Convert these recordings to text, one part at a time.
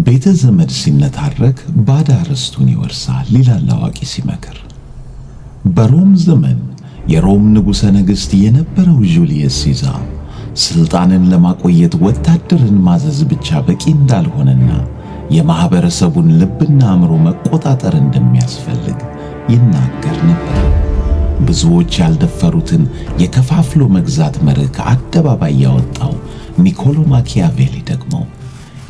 ቤተ ዘመድ ሲነታረክ ባዳ ርስቱን ይወርሳል ይላል አዋቂ ሲመክር። በሮም ዘመን የሮም ንጉሠ ነገሥት የነበረው ጁልየስ ሲዛር ሥልጣንን ለማቆየት ወታደርን ማዘዝ ብቻ በቂ እንዳልሆነና የማኅበረሰቡን ልብና አእምሮ መቆጣጠር እንደሚያስፈልግ ይናገር ነበር። ብዙዎች ያልደፈሩትን የከፋፍሎ መግዛት መርህ ከአደባባይ ያወጣው ኒኮሎ ማኪያቬሊ ደግሞ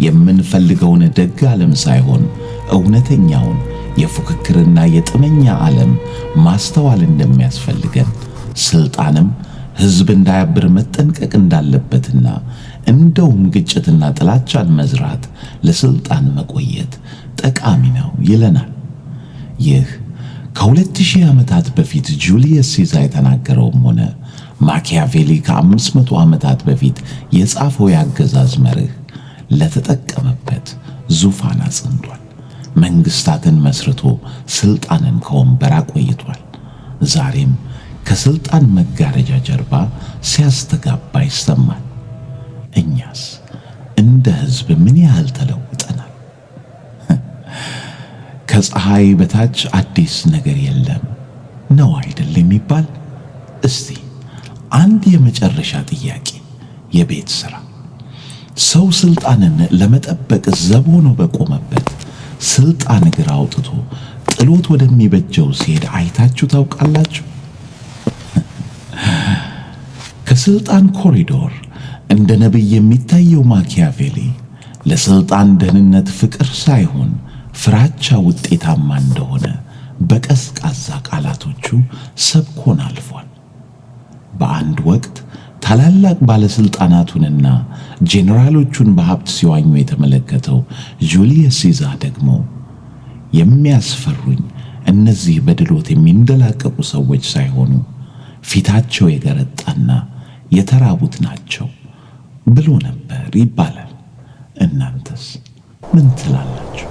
የምንፈልገውን ደግ ዓለም ሳይሆን እውነተኛውን የፉክክርና የጥመኛ ዓለም ማስተዋል እንደሚያስፈልገን፣ ስልጣንም ሕዝብ እንዳያብር መጠንቀቅ እንዳለበትና እንደውም ግጭትና ጥላቻን መዝራት ለስልጣን መቆየት ጠቃሚ ነው ይለናል። ይህ ከ2000 ዓመታት በፊት ጁልየስ ሲዛር የተናገረውም ሆነ ማኪያቬሊ ከ500 ዓመታት በፊት የጻፈው የአገዛዝ መርህ ለተጠቀመበት ዙፋን አጽንቷል። መንግስታትን መስርቶ ስልጣንን ከወንበር አቆይቷል። ዛሬም ከስልጣን መጋረጃ ጀርባ ሲያስተጋባ ይሰማል። እኛስ እንደ ሕዝብ ምን ያህል ተለውጠናል? ከፀሐይ በታች አዲስ ነገር የለም ነው አይደል የሚባል? እስቲ አንድ የመጨረሻ ጥያቄ፣ የቤት ሥራ። ሰው ስልጣንን ለመጠበቅ ዘብ ሆኖ በቆመበት ስልጣን እግር አውጥቶ ጥሎት ወደሚበጀው ሲሄድ አይታችሁ ታውቃላችሁ? ከስልጣን ኮሪዶር እንደ ነቢይ የሚታየው ማኪያቬሊ ለስልጣን ደህንነት ፍቅር ሳይሆን ፍራቻ ውጤታማ እንደሆነ በቀዝቃዛ ቃላቶቹ ሰብኮን አልፏል። በአንድ ወቅት ታላላቅ ባለስልጣናቱንና ጄኔራሎቹን በሀብት ሲዋኙ የተመለከተው ጁልየስ ሲዛር ደግሞ የሚያስፈሩኝ እነዚህ በድሎት የሚንደላቀቁ ሰዎች ሳይሆኑ ፊታቸው የገረጣና የተራቡት ናቸው ብሎ ነበር ይባላል። እናንተስ ምን ትላላችሁ?